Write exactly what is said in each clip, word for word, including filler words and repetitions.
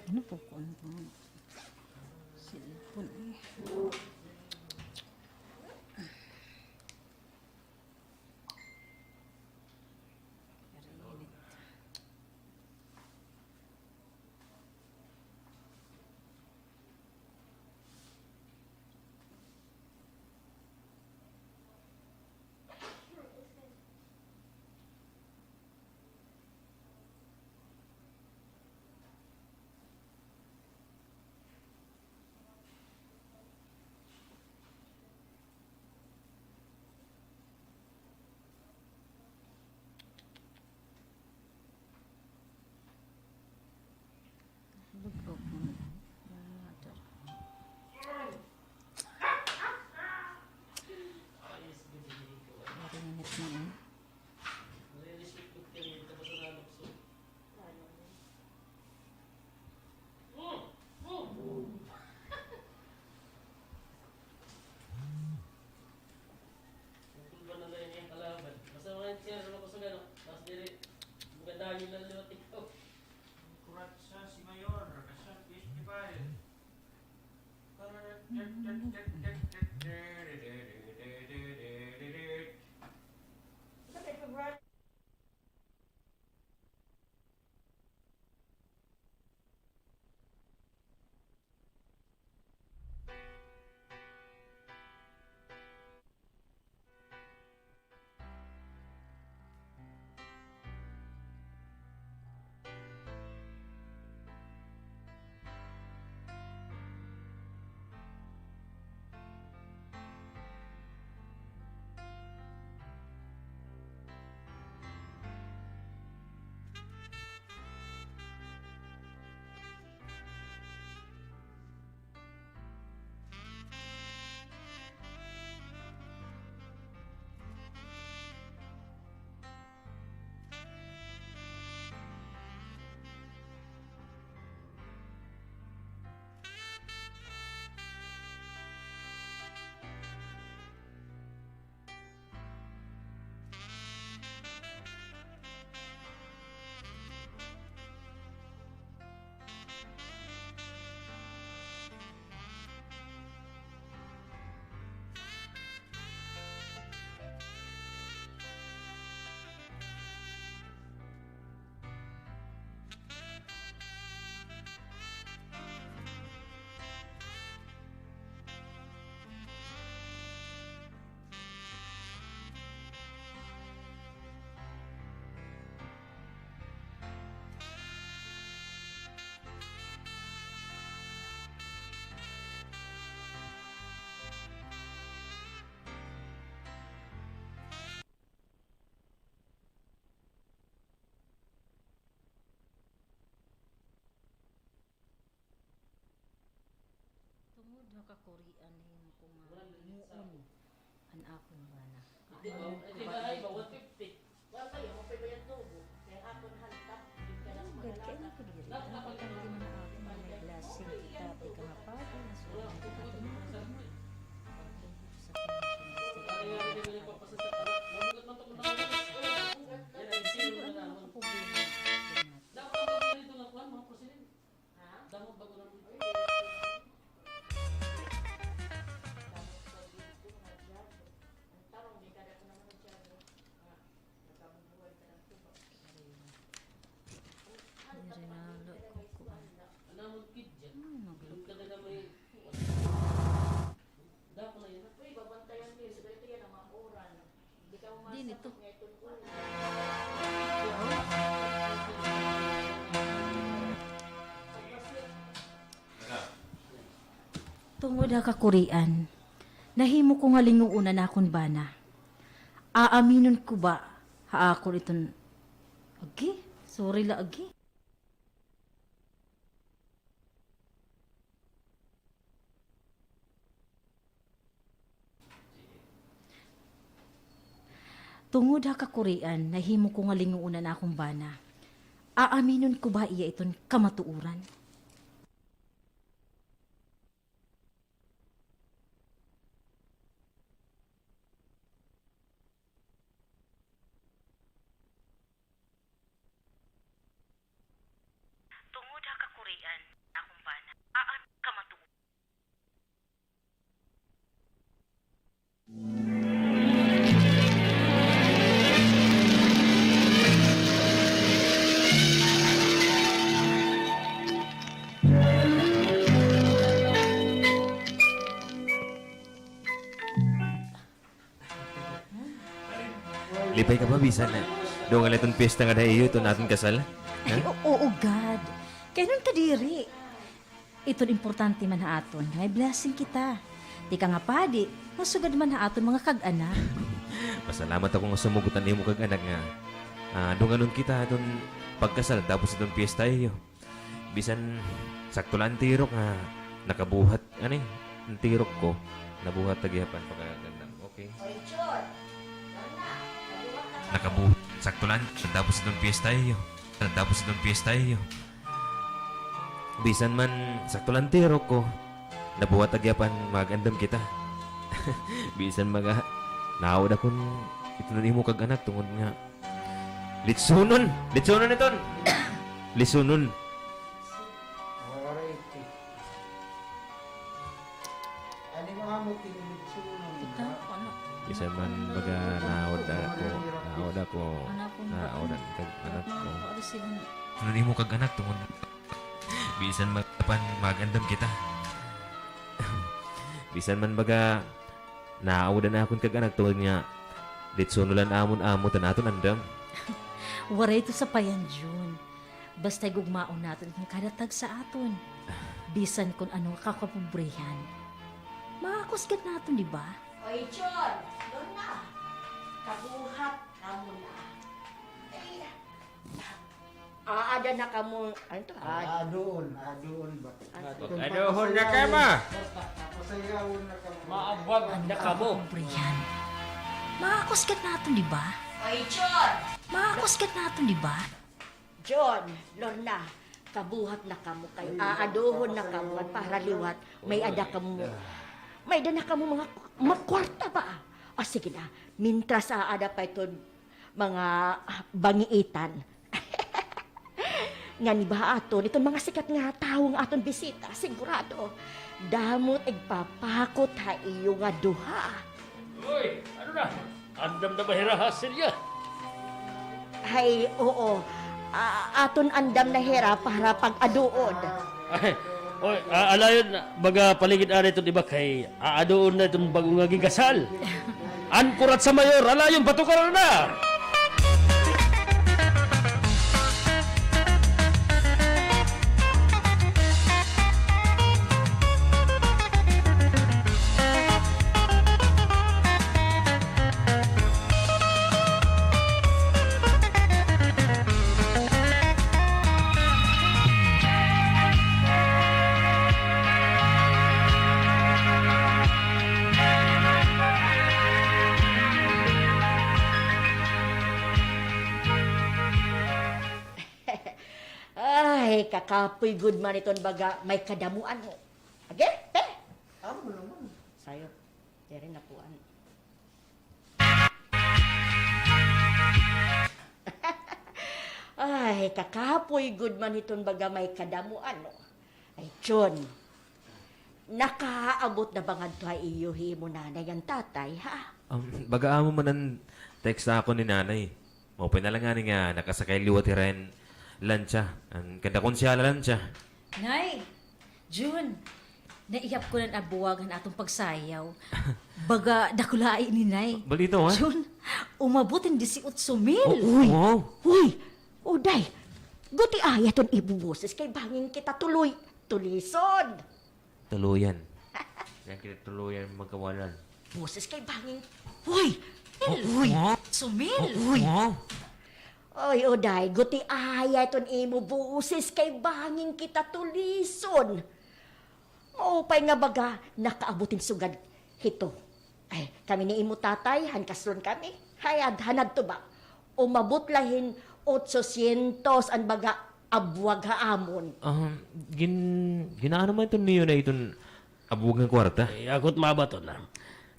Ano po ko, ano po? Cellphone eh. Pero init. Lugog mo na. Mother. Marinit na eh. Ang kulba na lang yung kalaban. Basta mga chair, ano ko sa gano'n. Tapos dili, magandang yung lalo, ikaw. Kuratsa si Mayor, kasal festival. Sa kay February. Tungod ha kakurian nahimo ko nga linguon an akon bana. Aamunon ko ba iya iton? Gad kay ano ko diri, dapat lagi man an akon mga blessing, kita, kay kahapon, nasulat na kita, ito na, ito na. Pagtungkol sa pagkakas. Ano ang problema? Ha? Damo ba ko lang dito? Damo ba ko lang dito? Ang tarong, di kada ko naman nagsabi. Nga, nagkabubuhay ka ng tuba. Diri na, lo, kukuan. Ano mo, kid, dyan? Ano, bilog ka na naman eh. Dako na yun. Uy, babantayan ko yun. Siguro ito yan ang mga oran. Dinhi to. Tungod ha kakurian, nahimo ko nga linguon an akon bana. Aaminon ko ba ha akon iton, agi, sorry la, agi. Tungod ha kakurian, nahimo ko nga linguon an akon bana. Aaminon ko ba iya iton kamatuoran? Tungod ha kakurian. Bay ka ba, bisan na dungan la iton piyesta ngada ha iyo, iton aton kasal? Ha? Ay, o-, oo gad. Kay ano ka diri? Iton importante man ha aton, may blessing kita. Tika nga padi, nga sugad man ha aton mga kag-anak. Masalamat ako nga sumugod an imo kag-anak nga, ah, dunganon kita ha aton pagkasal tapos iton piyesta ha iyo. Bisan sakto la an tirok nga nakabuhat, ano eh, an tirok ko, nabuhat ta gihap an pagkaganda. Okay. Nakabuhat, sakto la an, tapos iton piyesta ha iyo. Tapos iton piyesta ha iyo. Bisan man sakto la an tirok ko, nabuhat ta gihap an mag-andam kita. Bisan maga, naawad akon iton imo kag-anak tungod nga litsonon! Litsonon iton! Litsonon! Alrighty. Ano mo amo tinilitsonon? Ikaw, ano? Bisan man baga naawad ako, naawad ako, naawad an kag-anak ko. Ano imo kag-anak tungod? Bisan man pan mag-andam kita. Bisan man baga naawad an akon kag-anak tungod nga litsonon la an amon amo tan aton andam. Waray ito sapayan, Jun. Basta higugmaon naton an kada tagsa aton. Bisan kon ano nga kakapobrehan. Maakos gad naton, di ba? Oy, Jun! Lorna! Kabuhat kamo na. Ay, aada na kamo, ano to? Aad- Aduon, aduon ba? Aduon na kamo. Basta, pasayawon na kamo. Maabag na kamo. Ano kakapobrehan? Maakos gad naton, di ba? Oy, Jun! Maakos gad naton, di ba? Jun, Lorna, kabuhat na kamo kay aaduhon na kamo para liwat may-ada kamo, may-ada na kamo mga, mga kwarta ba? O sige na, mintras aada pa iton mga bangiitan. Ngan iba aton, iton mga sikat nga tawo nga aton bisita, sigurado. Damo it igpapakot ha iyo nga duha. Uy, ano na? Andam na ba hira ha Silya? Hay, oo. A-, aton andam na hira para pag-aduon. Ay, oy, a-, alayon, baga paligid anay iton iba kay aaduon na iton bag-o nga ginkasal. An kurat sa mayor, alayon, patukaran na! Ay, kakapoy gud man iton baga may kadamuan. Agi, te? Amo naman. Sayop. Diri na kuan. Ay, kakapoy gud man hiton baga may kadamuan, no? Ay, Jun, nakaabot na ba ngadto ha iyo hi imo nanay ngan tatay, ha? Um, baga amo man an text ha akon ni nanay. Maupay na la ngani nga nakasakay liwat hira hin lantsa. An kanda konsehal nga lantsa. Nay! Jun, naihap ko na an abuwag han aton pagsayaw. Baga dakulaay ini, Nay. Balita, ha? Jun, umabot hin disiotso mil. Oh, uy. Wow. Uy, Uday, gutiay iton imo boses kay bangin kita tuloy, tulisod. Tuluyan. Yan kita tuluyan magkawalan. Boses kay bangin, uy, oh, uy. Sumil. Oh, uy. Oy, Uday, gutiay iton imo boses kay bangin kita tulison. Maupay nga baga nakaabot hin sugad hito. Ay, kami ni imo tatay, han kasron kami. Hay, ad-, han adto ba? Umabot la hin otsosyentos an baga abuwag ha amon. Ah, gin-, gin-ano man iton niyo na iton abuwag nga kwarta? Ay, ako it mabaton na.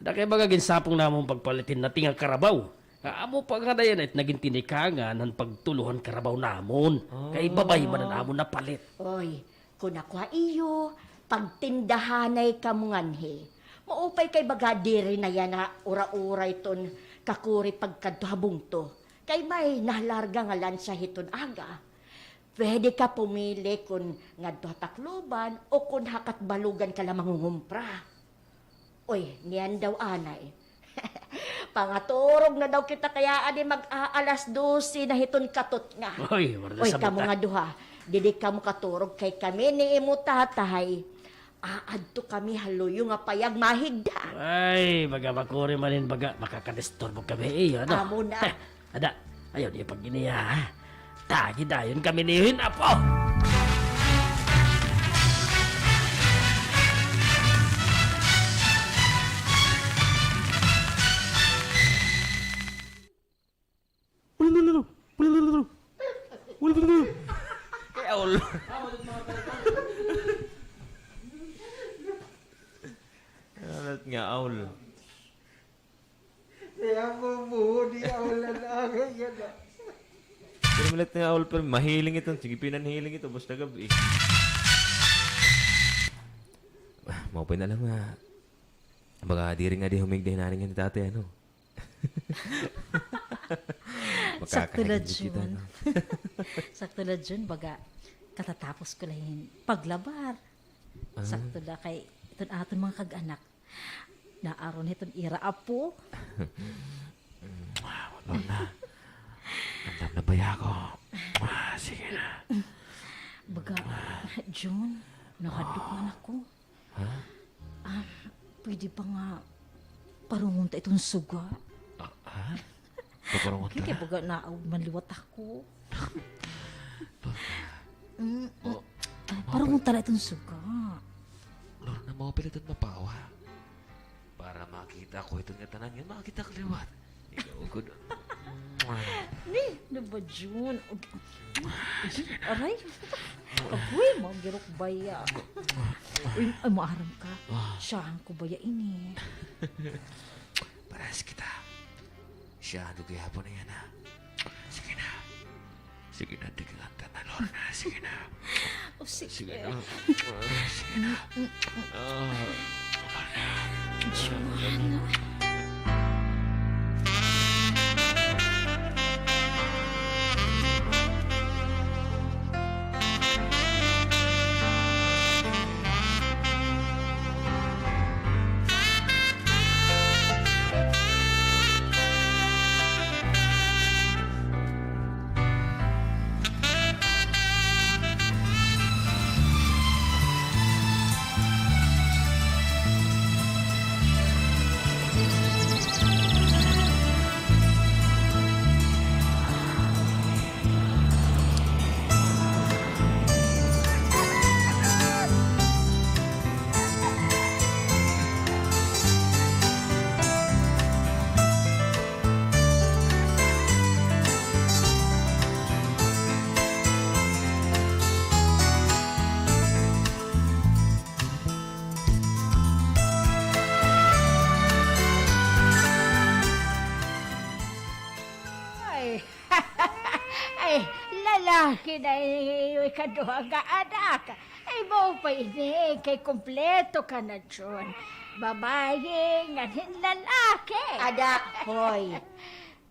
Da kay baga ginsapong namon pagpalit hin nati nga karabaw. Nga amo pa ngada yana it nagin tinikangan han pagtulo han karabaw namon. Ah. Kay babayi man an amon napalit. Oy, kon ako ha iyo, pagtindahanay kamo nganhi. Maupay kay baga diri na yana ura-ura iton kakuri pagkadto ha bungto. Kay may nalarga nga lantsa hiton aga. Pwede ka pumili kon ngadto ha Tacloban o kon ha Catbalogan ka la mangungumpra. Uy, niyan daw anay. Pangaturog na daw kita kay aadi mag-aalas dose na hiton katutnga. Oy, warda. Oy, sa kamo bata nga duha, didi kamo katurog kay kami ni imo tatay. Aadto kami ha luyo nga payag mahigda. Ay, baga makuri man hin baga, makakadisturbo kami iyo, ano? Amo na. Ada, ayaw niyo pag-iniya, ha? Tagi dayon kami niyo hin apo. Kay aol. Alat nga aol. Kaya po buho di aol an angay nga na. Pero malit nga aol, pero mahiling ito. Sige, pinanhiling ito. Basta gab-i. Ah, maupay na la nga. Baga diri nga di humigda hin anay ni tatay, ano? Sakto la, Jun. Makakahigit kita, no? Sakto la, Jun, baga katatapos ko la hin paglabar. Ah. Sakto la kay iton aton mga kag-anak. Naaron hiton ira apo. Wala na. Andam na baya ako. Ah, sige na. Baga, Jun, nahadlok man ako. Ha? Ah, pwede ba nga parungon ta iton suga? Ah, ha? Paparungon ta? Kay baga naaog man liwat ako. Mm, mm. Oh, ah, parungon ta la iton suga. Lorna, maupay la iton mapawa. Para makita ko iton ngatanan nga makita ko liwat. Ikaw gud. Ni, ano ba, Jun? Aray. Agoy, magirok baya. Uy, ay, maaram ka. Siyahan ko baya ini. Parehas kita. Siyahan ko gihapon niyan, ha? Sige na. Sige na, di ka nganta na, Lorna. Sige na. O, sige. Sige na. Sige na. Ah, Lorna. Joanna. Ay, ay, lalaki na ini ikaduha nga anak. Ay, mao pa ini, kay kumpleto ka na, Jun. Babaye, ngan hin lalaki. Ada, hoy.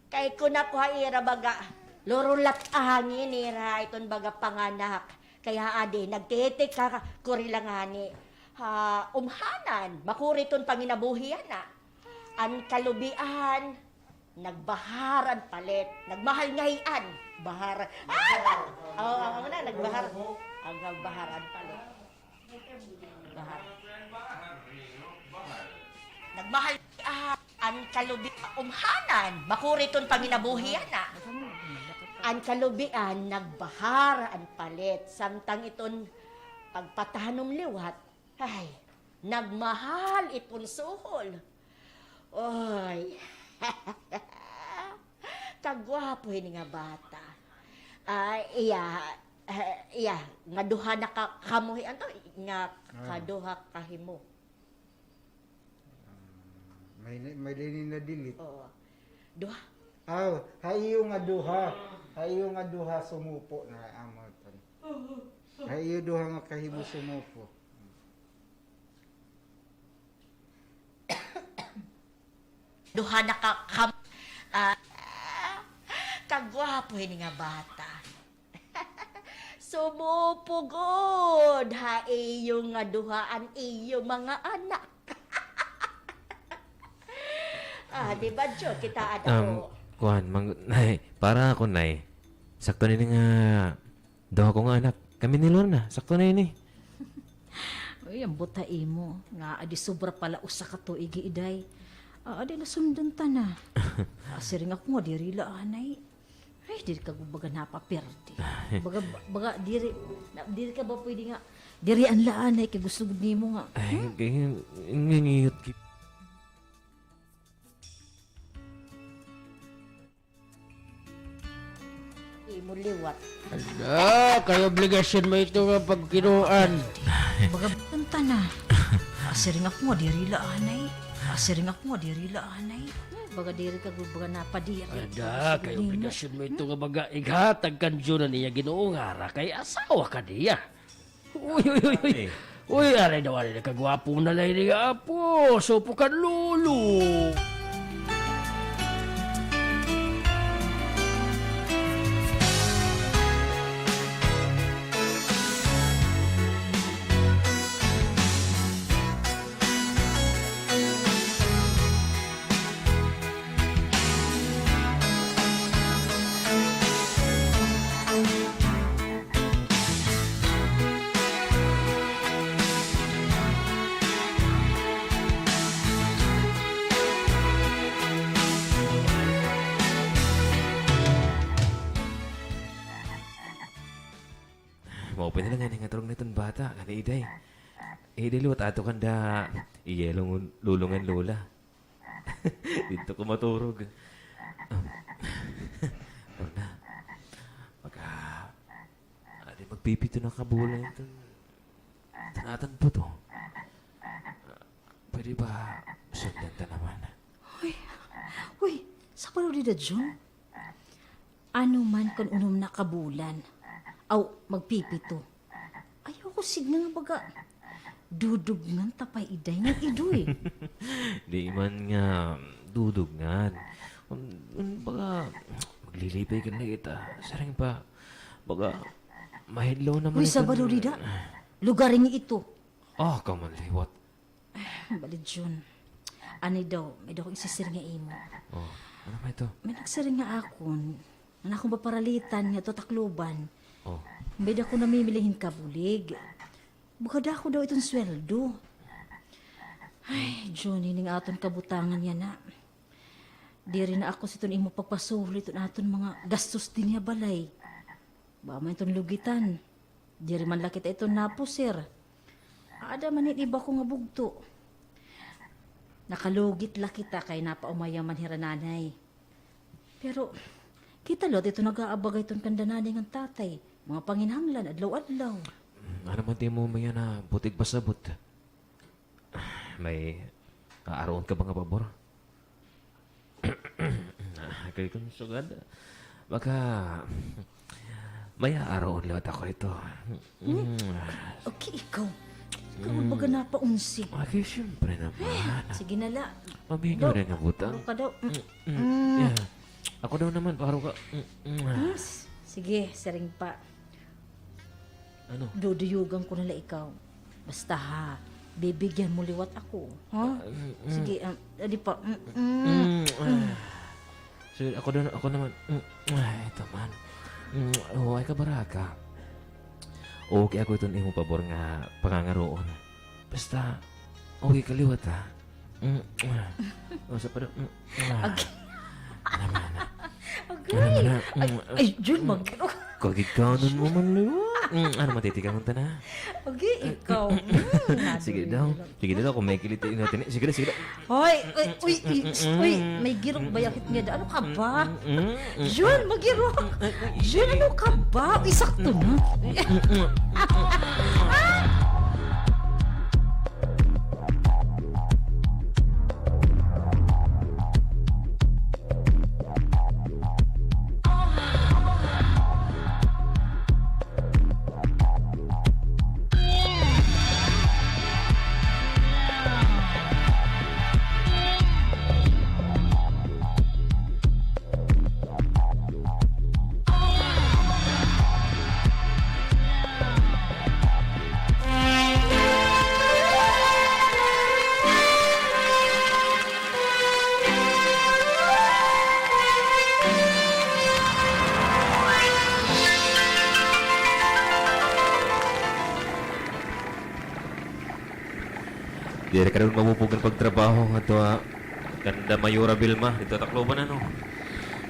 Kay kun ako ha ira baga, lurulat angin ira iton baga panganak. Kay ha adi, nagtitik ka, kuri la ngani. Ha umhanan, makuri iton panginabuhi yana. An kalubian, nagbahar an palit. Nagmahal ngay-an. Bahar. Ah! Oo, amo na, nagbahar. Ang nagbahar an palit. Bahar. Nagmahal, ah, an kalubi-, umhanan. Makuri iton panginabuhi yana. An kalubian, nagbahar an palit. Samtang iton pagpatanom liwat, ay, nagmahal iton suhol. Oy. Kagwapo hini nga bata. Ah, iya, eh, iya, nga duha na ka, kamo hi-, ano, nga kaduha ka himo. Ah, may, may lini na delete. Oo. Duha. Aw, ha iyo nga duha. Ha iyo nga duha sumupo na amo ton. Ha iyo duha nga kahimo sumupo. Duha na ka, kam-, ah, kagwapo hini nga bata. Sumupo gud ha iyo nga duha an iyo mga anak. Ah, di ba, Jo? Kita ada ko. Kuan, mang-, nay, para ako, nay. Sakto na ini nga duha ko nga anak. Kami ni Lorna, sakto na ini. Uy, ambot ha imo. Nga, adi sobra pala usa ka tuig, iday. Ah, adi nasundan ta na. Ah, siring ako nga, diri la anay. Ay, diri ka baga napaperde. Baga, baga, diri, na, diri ka ba pwede nga, diri an la anay kay gusto gud nimo nga. Ay, kay, ngingiyot ki- Imo liwat. Ala, kay obligasyon mo ito nga pagkinuan. Baga, punta na. Asiring ako nga diri la anay. Asiring ako nga diri la anay. Baga diri ka gud, baga napadiri. Ada, kay obligasyon mo ito nga baga ighatag kan Jun an iya Ginoo nga ara kay asawa ka niya. Uy, uy, uy, uy. Ay. Uy, aray daw, aray, kagwapo na la ini nga apo. Supo kan lolo. Maupay na la ngani nga turog na iton bata, ngani, iday. Iday, liwat adto kanda iya lolo ngan lola. Didto ko maturog. Um, Lorna, baka, adi, magpipito na ka bulan iton, iton aton buto. Pwede ba sundan ta naman? Uy, uy, sa paro dida, Jun? Ano man kon unom na ka bulan. Aw, magpipito. Ayaw ko sidnga nga baga dudugngan ta pa, iday, ngan idoy. Di man nga dudugngan. Um, um, baga, maglilipay ka na kita. Siring pa, baga, mahidlaw naman. Uy, ito Sabado na dida. Lugar nga ito. Ah, kaman liwat. Bali, Jun. Anay daw, may daw ko isisiring ha imo. Oh, ano man ito? May nagsiring ha akon, an akon paparalitan ngadto ha Tacloban. Oh. May daw ko namimili hin kabulig. Baga dako daw iton sweldo. Ay, Jun, ini nga aton kabutangan yana. Diri na ako sa iton imo pagpasuhol iton aton mga gastos dinhi ha balay. Baka man iton lugitan. Diri man la kita iton napusir. Aada man hin iba ko nga bugto. Nakalugit la kita kay napaumaya man hira nanay. Pero kita liwat iton nag-aabagay iton kanda nanay ngan tatay. Mga panginahanglan, adlaw-adlaw. Mm, ano man it imo, Maya, nga butig pasabot? May aaroon ka ba nga pabor? Kay kon sugad, baka may aaroon liwat ako hito. Hmm? Mm. Okay, ikaw. Ikaw, mm, baga napaunsi. Okay, siyempre naman. Sige na la. Mamigo na nga butang. Paro ka daw. Mm, mm. Mm. Yeah. Ako daw naman, paro ka. Mm, mm. Hmm? Sige, siring pa. Ano? Duduyugan ko na la ikaw. Basta ha, bibigyan mo liwat ako, ha? Ah, mm, mm. Sige, ah, adi pa. Mm, mm. Mm, ah. Sige, ako na, ako naman. Mm, ah, ito man. Mm, oh, ay kabaraka. Okay ako iton imo pabor nga pangangaroon. Basta, okay ka liwat, ha? Mm, ah. O, sa pa daw, mm, ah. Ag- Ano man, ah? Agay. Ano man, ah? Ay, mm, ay, Jun, mm, mag- Kagikanan mo man liwat. Mm, ano, matitikangon ta na? Agi, ikaw. Mm, sige daw. Sige daw, kung may kilit, ino, tini. Sige daw, sige daw. Hoy, uy, uy, uy, uy, may girok ba yakit niya da? Ano ka ba? Mm, mm, mm. Jun, magirok. Jun, ano ka ba? Uy, sakto na. Diri ka na gud mapupugna pagtrabaho ngadto ha kanda Mayora Vilma didto ha Tacloban, ano?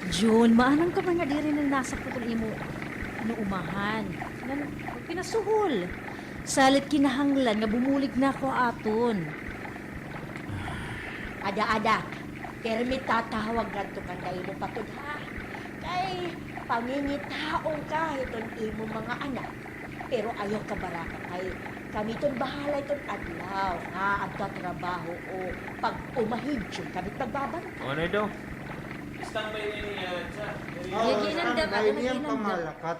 Jun, maaram ka man nga diri na nasakto iton imo inuumahan. Ngan, pinasuhol. Salit kinahanglan nga bumulig na ako ha aton. Ada, ada. Pirmi tatawag ngadto kanda imo patod, ha? Kay pangingitaon ka hiton imo mga anak. Pero ayaw kabaraka kay kami iton bahala hiton adlaw nga adto ha trabaho o pag-uma hidyo kami it magbabantay. Ano daw? Standby niya, ah, siya. Oo, standby niya pamalakat.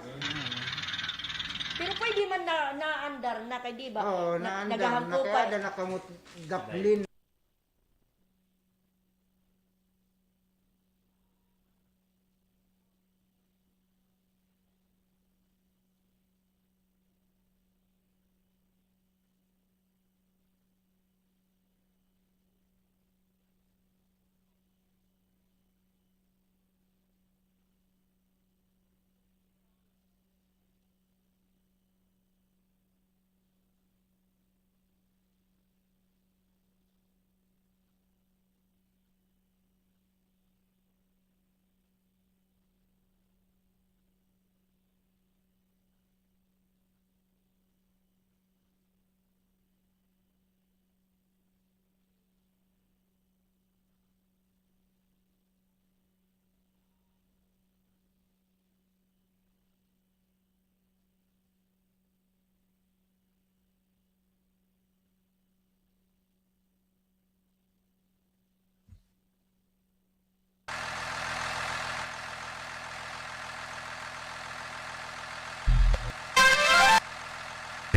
Pero pwede man na, naandar na kay, di ba? Oo, naandar na kay ada na kamo daplin.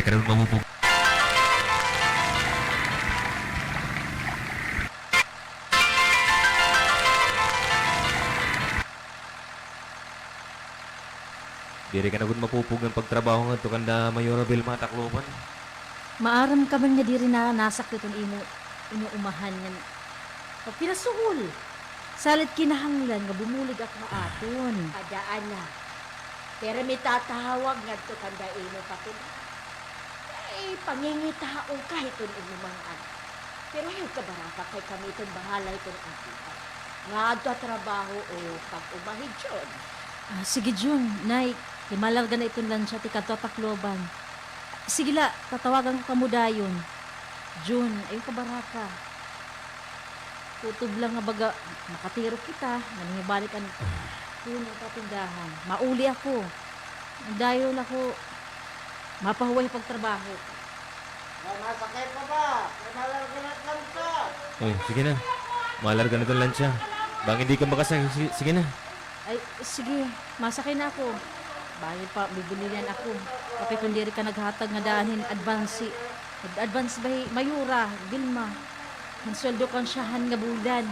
Teka, ano, mamupog- Diri ka na gud mapupugna pagtrabaho ngadto kanda Mayora Vilma ha Tacloban. Maaram ka man nga diri na nasakto iton imo inuumahan ngan pagpinasuhol. Salit kinahanglan nga bumulig ako ha aton. Ada, ada. Pirmi tatawag ngadto kanda imo patod. Ay, pangingitaon ka hiton imo mga anak. Pero ayaw kabaraka kay kami iton bahala hiton adlaw nga adto ha trabaho o pag-uma hidyo. Ah, sige, Jun. Nay, kay malarga na iton lantsa tikadto ha Tacloban. Sige la, tatawagan ko kamo dayon. Jun, ayaw kabaraka. Kutob la nga baga makatirok kita, ngan mibalik an puno ha tindahan. Mauli ako. Dayon ako mapahuway pagtrabaho. Masakay pa ba? Kay malarga na it lantsa. Oy, sige na. Malarga na iton lantsa. Bangin diri ka makasakay, sige, sige na. Ay, sige. Masakay na ako. Bangin pa, bibilihan ako. Apay kon diri ka naghatag nga daan hin advance. Nag-advance ba hi Mayora Vilma? Hin sweldo kan syahan nga bulan.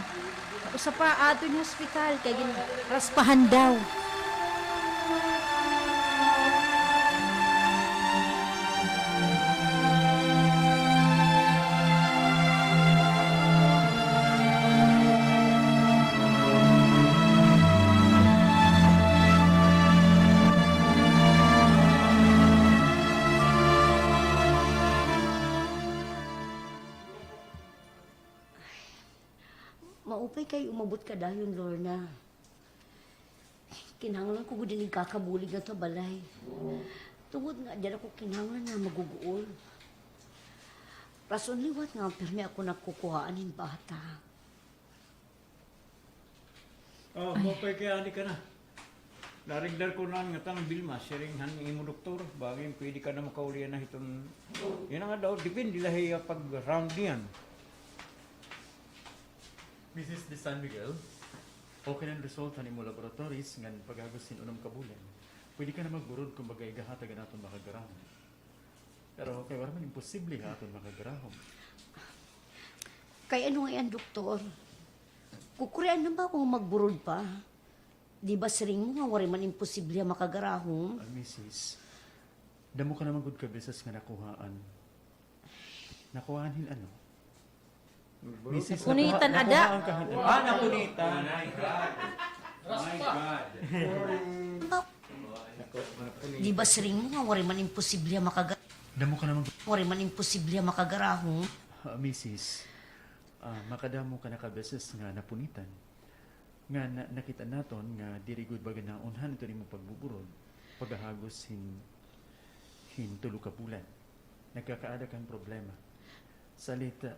Usa pa, adto hin hospital kay ginraspahan daw. Maupay kay umabot ka dayon, Lorna. Kinahanglan ko gud ini kakabulig ngadto ha balay. Tungod nga diri ako kinahanglan nga maguguol. Rason liwat nga pirmi ako nagkukuhaan hin bata. Oh, maupay kay adi ka na. Narigdar ko na ngatanan, Vilma, siring han imo doktor, bangin pwede ka na makauli na hiton, yana nga daw, depende la hiya pag-round niyan. Misis De San Miguel, okay na an result han imo laboratories ngan pag-agos hin unom ka bulan. Pwede ka na magburod kon baga igahatag an aton makagarahom. Pero kay waray man imposible ha aton makagarahom. Kay ano ngay-an, doktor? Kukurian na ba ako magburod pa? Di ba siring mo nga waray man imposible ha makagarahom? Ah, misis, damo ka naman gud ka beses nga nakuhaan. Nakuhaan hin ano? Misis, nakunitan, ada. Nakuhaan ka hin ano? Ah, nakunitan. Di ba siring mo nga waray man imposible ha makaga-, damo ka naman. Waray man imposible ha makagarahom? Ah, misis, ah, makadamo ka na ka beses nga napunitan. Nga na-, nakita naton nga diri gud baga naunhan iton imo pagbuburod, pagahagos hin, hin tulo ka bulan. Nagkakaada ka hin problema. Salit, ah,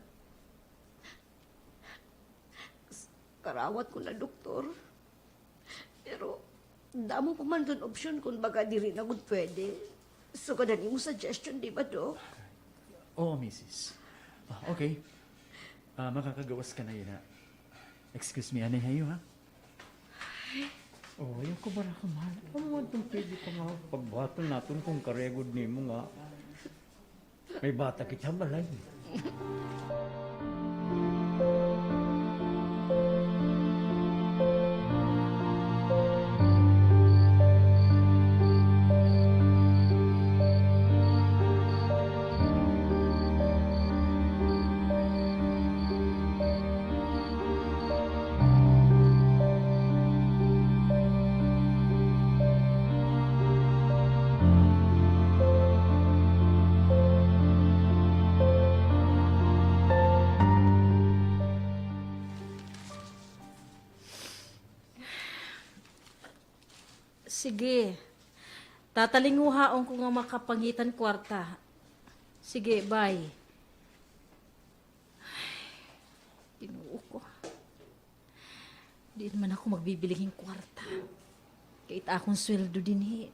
Karawat ko na, Doktor. Pero, damo pa man iton opsyon kon baga diri na gud pwede. Sugad han imo suggestion, di ba, Doc? Oo, misis. Ah, okay. Ah, makakagawas ka na yana. Excuse me, anay ha iyo, ha? Oh, ayaw ka baraka, mahal. Amo man iton pwede pa nga pagbuhaton naton kon karuyag gud nimo nga may bata kita ha balay. Sige. Tatalinguhaon ko nga makapangitan kwarta. Sige, bye. Ay, Ginoo ko. Diin man ako magbibiling hin kwarta? Kay it akon sweldo dinhi,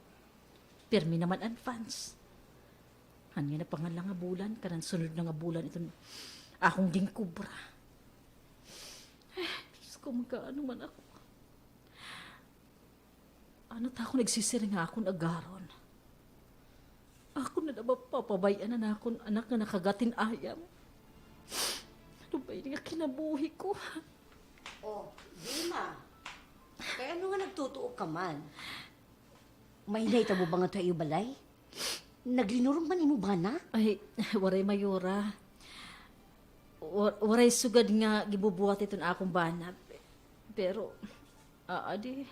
pirmi naman advance. Han yana pa nga la nga bulan, kanan sunod na nga bulan iton akon ginkubra. Ay, Diyos ko, mag-aano man ako? Ano ta akon igsisiring nga akon agaron? Akon na la ba papabay-an an akon anak nga nakagat hin ayam? Ano ba ini nga kinabuhi ko? Oh, Vilma. Kay ano nga nagtutuo ka man? May nahitabo ba ngadto ha iyo balay? Naglinurong man imo bana? Ay, waray, Mayora. Wa-, waray sugad nga gibubuhat iton akon bana. Pero, aadi,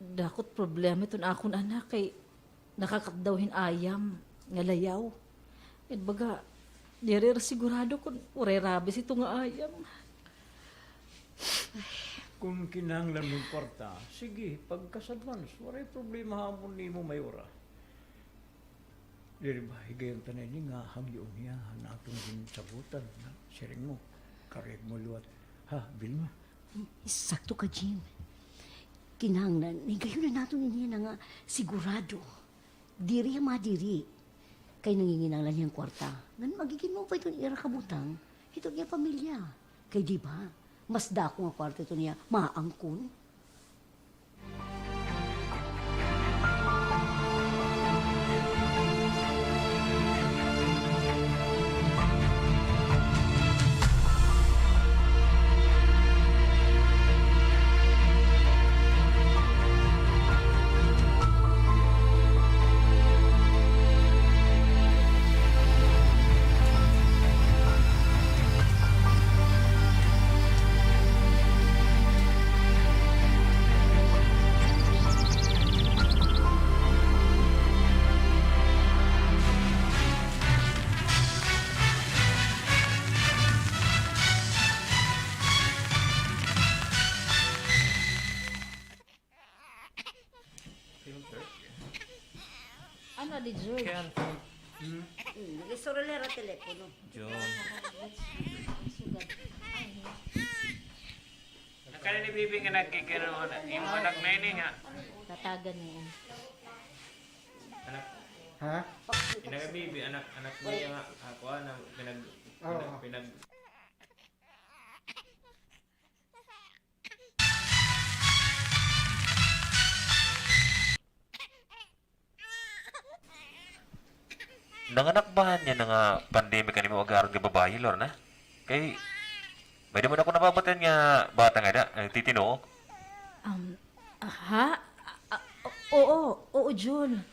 dako it problema iton akon anak kay nakakat daw hin ayam nga layaw. Ngan baga, diri hira sigurado kon waray rabies ito nga ayam. Kon kinahanglan mo hin kwarta, sige, pagkas-advance, waray problema ha amon nimo, Mayora. Diri ba, higayon ta na ini nga hangyoon hiya han aton ginsabotan, ha? Siring mo, karuyag mo liwat. Ha, Vilma? Sakto ka, Jim. Kinahanglan, higayon na naton ini nga sigurado. Diri ha madiri. Kay nanginginahanglan hiya hin kwarta. Ngan magigin maupay iton ira kabutang hiton iya pamilya. Kay di ba, mas dako nga kwarta iton iya maangkon. Ano di, George? Kaya, hmm? Hmm, nag-istorya la hira ha telepono. John. Sugad. Ay, Nakala ni Bibi nga nagkikiro na. Imo anak na ini nga. Tatagan niya. Anak. Ha? Ina nga Bibi, anak, anak niya nga. Ako, ah, na pinag-, Oo. pinag-, pinag-, Nanganak ba han yana nga pandemic an imo agaron nga babaye, Lorna? Kay, may-ada man ako nababatian nga bata ngada, nagtitinuok. Um, ha? Ah, ah, oo, oo, Jun.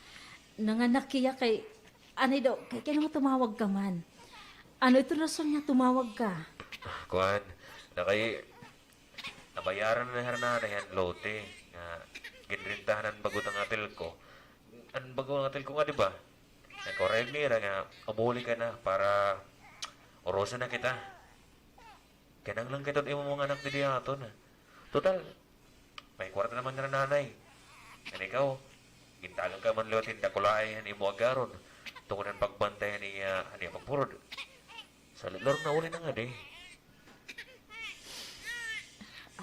Nanganak hiya kay, anay daw, kay, kay ano nga tumawag ka man? Ano ito rason nga tumawag ka? Kuan, na kay, nabayaran na hira nanay an lote nga ginrentahan han bag-o ta nga telco. An bag-o nga telco nga, di ba? Nagkurayag nira nga umuli ka na para Urosa na kita. Kinahanglan kita imo mga anak didi ha aton. Total, may kwarta naman nira nanay. Ngan ikaw, gintagan ka man liwat hin dakulaay han imo agaron tungod han pagbantay han iya, han iya pagpurod. Sa Lorna, uli na ngadi.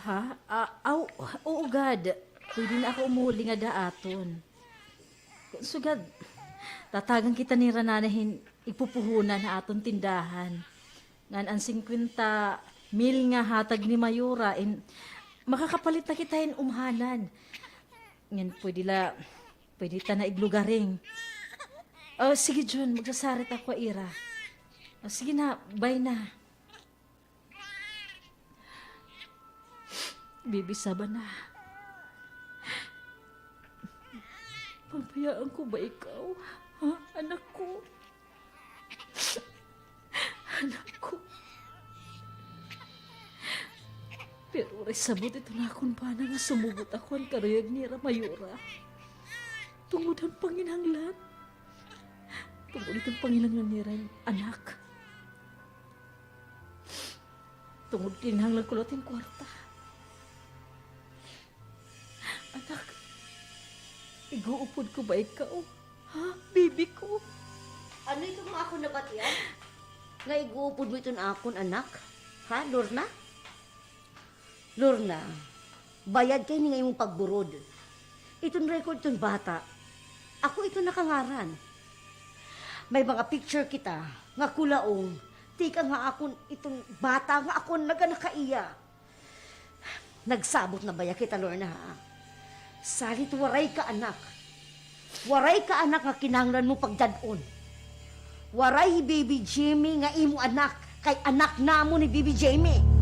Ha? Ah, aw, oo gad. Pwede na ako umuli ngada ha aton. Sugad, tatagan kita nira nanay hin igpupuhunan ha aton tindahan. Ngan an singkwenta mil nga hatag ni Mayora, in, makakapalit na kita hin umhanan. Ngan pwede la, pwede ta na iglugaring. O, sige, Jun, magsasarit ako ha ira. O, sige na, bye na. Bibi Sabana, pabayaan ko ba ikaw, ha, anak ko? Anak ko. Pero waray sabot iton akon bana nga sumugot ako han karuyag nira Mayora. Tungod han panginahanglan. Tungod hiton panginahanglan nira hin anak. Tungod kinahanglan ko liwat hin kwarta. Anak, ig-uupod ko ba ikaw? Ha, baby ko? Ano ito nga akon nabatian? Nga ig-uupod mo iton akon anak? Ha, Lorna? Lorna, bayad kay ini nga imong pagburod. Iton record iton bata. Ako iton nakangaran. May mga picture kita nga kulaong tikang ha akon iton bata nga akon naganak ha iya. Nagsabot na baya kita, Lorna, ha? Salit waray ka anak. Waray ka anak nga kinahanglan mo pagdad-on. Waray hi Baby Jimmy nga imo anak, kay anak namon hi Baby Jimmy.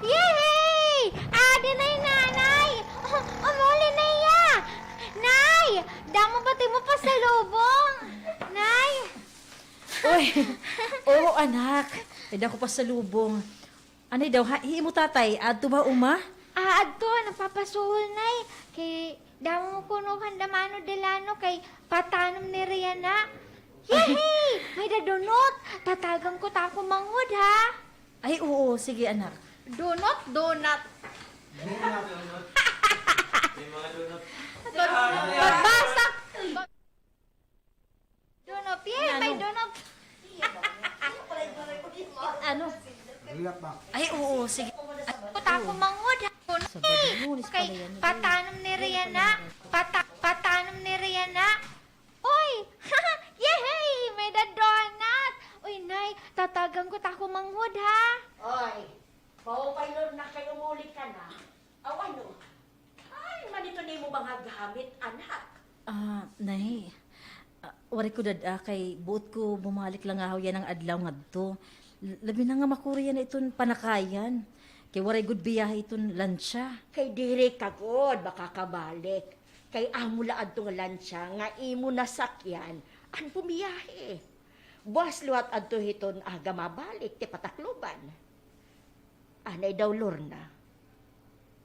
Yehey! Adi na hi Nanay! Umuli na hiya! Nay! Damo ba it imo pasalubong? Nay! Uy! Oo, anak. May dako pasalubong. Anay daw, ha? Hi imo tatay, adto ba ha uma? Ah, adto, nagpapasuhol, Nay. Kay Damo mo kuno han Damano Delano kay patanom ni Riana. Yehey! May-ada donut! Tatagan ko it akon manghod, ha? Ay, oo. Sige, anak. Donut, donut. Donut. May mga donut. Pagbasa. Donut, yay, may donut. Ano? Ay, oo, sige. Ay, puta ako, manghod, ha? Sabado, Lunes pala yan. Kay patanom ni Riana. Pata-, patanom ni Riana. Oy! Yehey! May-ada donut! Uy, Nay, tatagan ko it akon manghod, ha? Oy, maupay, Lorna, kay umuli ka na. Aw, ano? Hain man iton imo mga gamit, anak? Ah, Nay. Ah, waray ko dad-a kay buot ko bumalik la ngahaw yana nga adlaw ngadto. L-, labi na nga makuri yana iton panakayan. Kay waray gud biyahe iton lantsa. Kay diri ka gud makakabalik. Kay amo la adto nga lantsa nga imo nasakyan an bumiyahe. Buwas liwat adto hiton aga mabalik ti Patacloban. Anay daw, Lorna?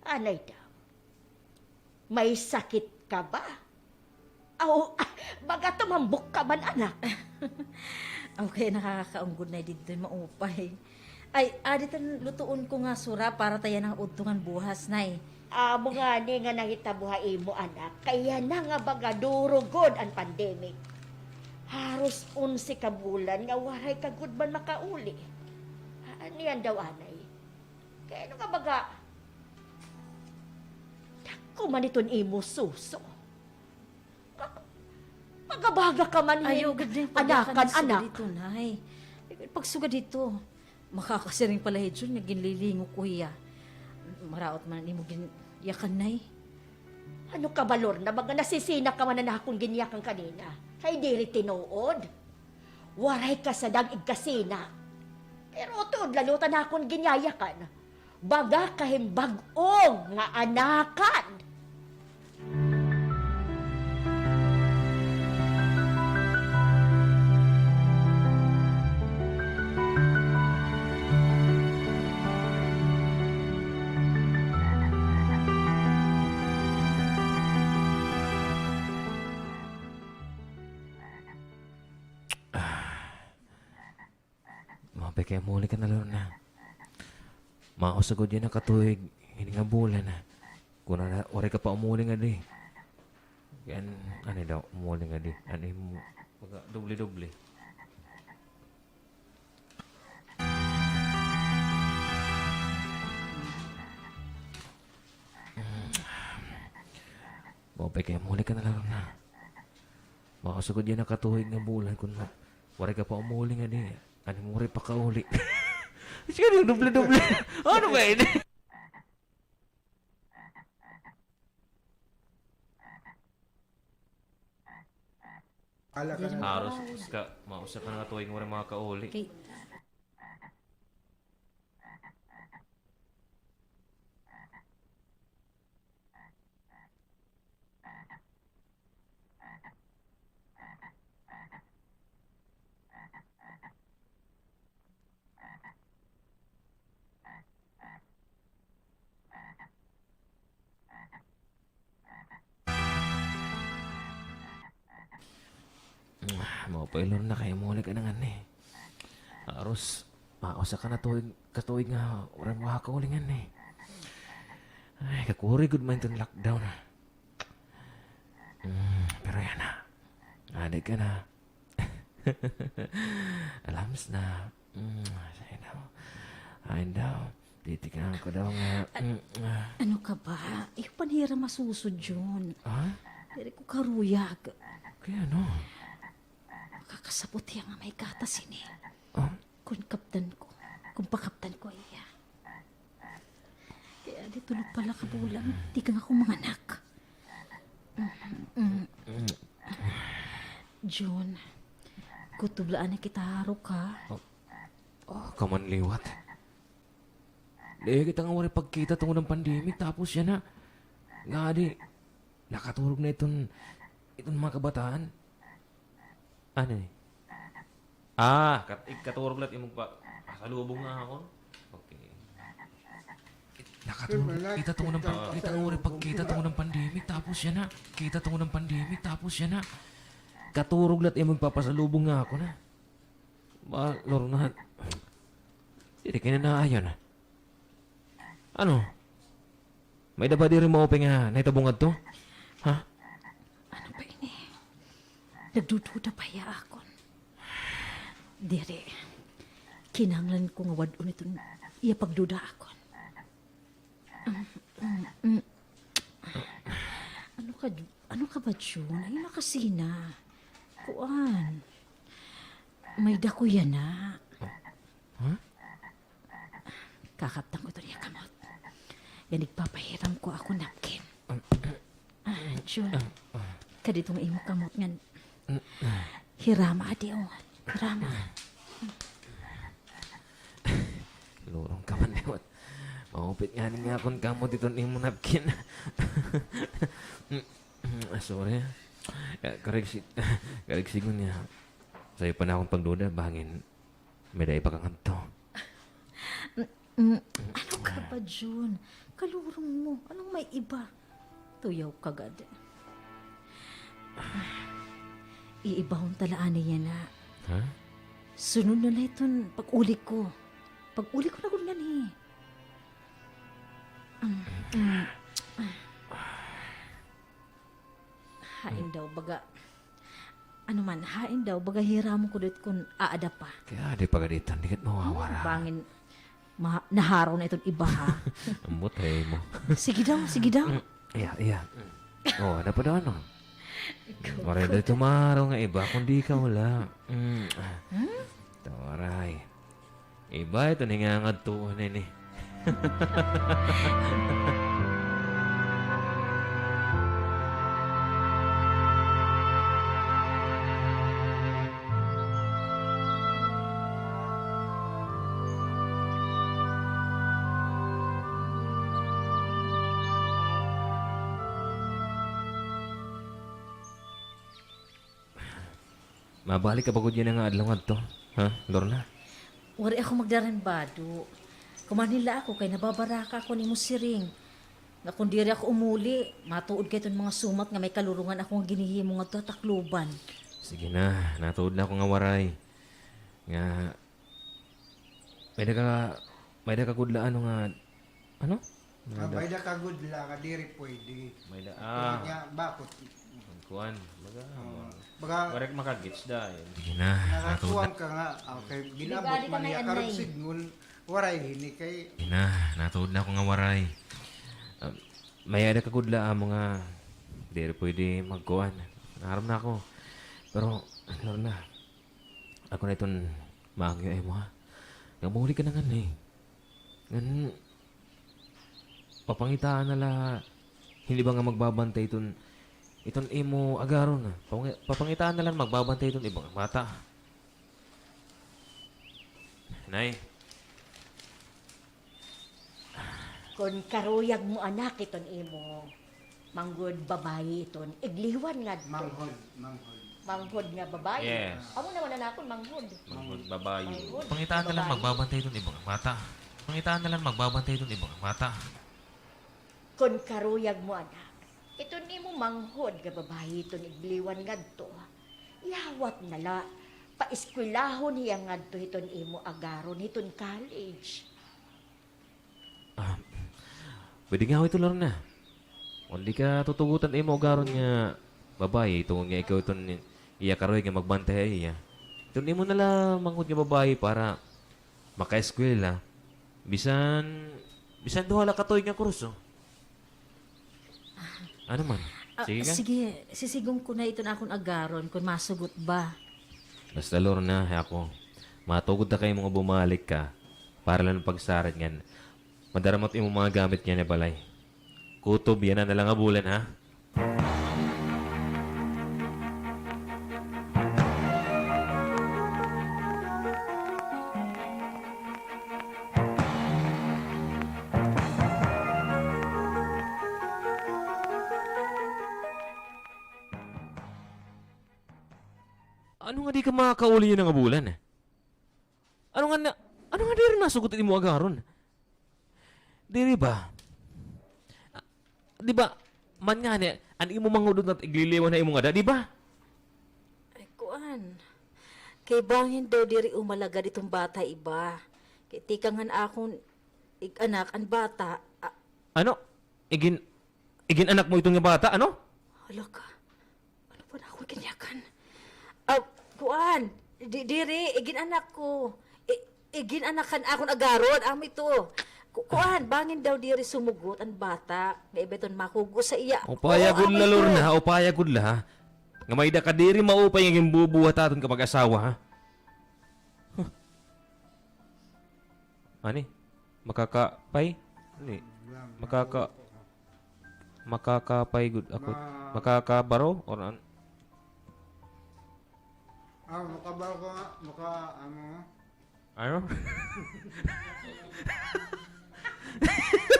Anay daw? May sakit ka ba? Aw, ah, baga tumambok ka man, anak. Aw, kay nakakaunggod, Nay, didto maupay. Ay, adi it lutuon ko nga sura para ta yana nga udto ngan buwas, Nay. Amo ngani nga nahitabo ha imo, anak, kay yana nga baga duro gud an pandemic. Haros onse ka bulan nga waray ka gud man makauli. Ania daw anay? Kay ano nga baga, dako man iton imo suso. Pagabaga ka man hin anakan, anak. Ayaw gud, Nay, pagsuga dito, Nay. Pagsuga dito. Makakasiring pa la hi Jun nga ginlilingog ko hiya. Maraot man an imo ginyakan, Nay. Ano ka ba, Lorna, baga nasisina ka man han akon ginyakan kanina? Kay diri tinuod. Waray ka sadang igkasina. Pero tuod la liwat an akon ginyayakan. Baga ka hin bag-o nga anakan. Maupay kay umuli ka na, Lorna. Mausa gud yana ka tuig ini nga bulan, ha. Kun waray ka pa umuli ngadi. Kay an-, anay daw, umuli ngadi. An imo, baga, doble-doble. Maupay kay umuli ka na, Lorna. Mausa gud yana ka tuig nga bulan kun waray ka pa umuli ngadi. An imo waray pakauli. Sige, doble-doble. Ano ba ini? Haros, usa ka, mausa ka na nga tuig nga waray makakauli. Kay Maupay, Lorna, kay umuli ka na ngani. Haros, mausa ka na tuig, ka tuig nga waray makakauli ngani. Ay, kakuri gud man iton lockdown. Mm, pero yana, adi ka na. Alams na. Mm, ay daw. Ay daw. Titikan ko daw nga. An-, mm, ah. Ano ka ba? Iyo pa niya masuso, Jun. Ha? Diri ko karuyag. Kay ano? Makakasabot hiya nga may gatas ini. Ah? Kon kaptan ko, kon pakaptan ko hiya. Kay adi tulo pa la ka bulan tikang ako manganak. Mm. Jun, kutob la anay kita ha ruka. Oh, oh, kaman liwat. Di kita nga waray pagkita tungod han pandemic, tapos yana, ngadi, nakaturog na iton, iton mga kabataan. Ano ni? Ah, kat-, igkaturog la it imo pa-, pasalubong nga akon. Okay. Kakaturog la it imo pagkita tungod han pandemic, tapos yana. Kakaturog la it imo pagpapasalubong nga ako na. Ba, Lorna. Diri kay na naayon. Ano? May-ada ba diri maupay nga nahitabo ngadto? Ha? Ano ba ini? Nagdududa pa hiya akon. Diri. Kinahanglan ko nga wad-on iton iya pagduda akon. Mm, mm, mm. Ano ka, ano ka ba, Jun? Ay, nakasina. Kuan. May-ada ko yana. Huh? Kakaptan ko iton iya kamot. Ngan igpapahiram ko akon napkin. Ah, Jun. Kadi iton imo kamot ngan hirama, adi, o. Hirama. Lurong ka man liwat. Maupay ngani nga akon kamot iton imo napkin. Ah, sorry. Karigsi-, karigsigon niya. Sayo pa na akon pagduda, bangin may-ada iba ka ngadto. Mm, mm. Ano ka ba, Jun? Kalurong mo. Anong may iba? Tuyaw ka gad. Iibahon ta la anay yana. Ha? Sunod na la iton pag-uli ko. Pag-uli ko na gud ngani. Mm, mm. Hain daw, baga, ano man, hain daw, baga hiramon ko dida kon aada pa. Kay aada pa gad iton, diri gad mawawara. Bangin, ma-, naharaw na iton iba, ha? Ambot ha imo. Sige daw, sige daw. Mm, iya, iya. Mm. O, ada pa daw, ano? Waray daw iton maharaw nga iba, kundi ikaw la. Mm. Hmm? Ito, waray. Iba iton hingangadtuon ini. Mabalik ka ba gud yana nga adlaw ngadto, ha, Lorna? Waray ako magdara hin bado. Kumanhi la ako kay nababaraka ako nimo siring. Nga kon diri ako umuli, matuod ka hiton mga sumat nga may kalurongan ako nga ginhihimo ngadto ha Tacloban. Sige na, natuod na ako nga waray. Nga, may-ada ka, may-ada ka gud la ano nga, ano? Ah, may-ada ka gud la nga diri pwede. May-ada, ah. Tungod nga, bakot. Kuan, baga, oo. Baga, waray ka makagits dahil. Sige na, nakakuan ka nga, okay, gin-abot man niya, karon sidngon, waray hini kay. Sige na, natuod na ako nga waray. Ah, may-ada ka gud la amo nga, diri pwede magkuan. Naaram na ako. Pero, Lorna, ako na iton maangyo ha imo, ha? Nga mauli ka na ngani. Ngan, papangitaa na la hin iba nga magbabantay iton, iton imo agaron, ha? Papangi-, papangitaa na la magbabantay iton iba nga bata. Nay. Kon karuyag mo, anak, iton imo manghod babayi iton igliwan ngadto. Manghod, manghod. Manghod nga babayi. Yes. Amo naman an akon manghod. Manghod babayi. Manghod. Pangitaan na la magbabantay iton iba nga bata. Pangitaan na la magbabantay iton iba nga bata. Kon karuyag mo, anak, iton imo manghod nga babayi iton igliwan ngadto, ihawat na la, paeskwelahon hiya ngadto hiton imo agaron hiton college. Ah, pwede ngahaw ito, Lorna. Only ka tutugotan imo agaron nga babayi, tungod nga ikaw iton iya karuyag nga magbantay ha iya. Iton imo na la manghod nga babayi para makaeskwela. Bisan, bisan duha la ka tuig nga kurso. Ano man? Ah, sige ka? Sige, sisigon ko na iton akon agaron kon masugot ba. Basta, Lorna, ha ako. Matugod ta kay mga bumalik ka. Para lang pagsarat ngan madara mo it imo mga gamit ngan ha balay. Kutob yana na la nga bulan, ha? Ano nga di ka makakauli yana nga bulan? Ano nga na, ano nga diri nasugot it imo agaron? Diri ba? Di ba, man ngani, an imo manghudot nga igliliwan ha imo ngada, di ba? Ay, kuan. Kay bangin daw diri umalagad iton bata iba. Kay tikang han akon ig-anak an bata. A- Ano? Igin-, igin-anak mo iton nga bata, ano? Hala ka. Ano ba na akon kiniyakan? Ah, kuan, di-, diri, igin-anak ko. I-, igin-anak han akon agarod, amo ito. Ku-, kuan, bangin daw diri sumugot an bata. Nga iba iton makugo sa iya. Upaya gud la, Lorna, ha? Upaya gud la, ha? Nga may-ada ka diri maupay nga ginbubuhat ha aton kapag-asawa, ha? Huh. Ani? Makakapay? Ani? Makaka-, makakapay gud ako. Ma- Makakabaro? Or an-, ah, makabaro ka nga, maka-, ano? Ano?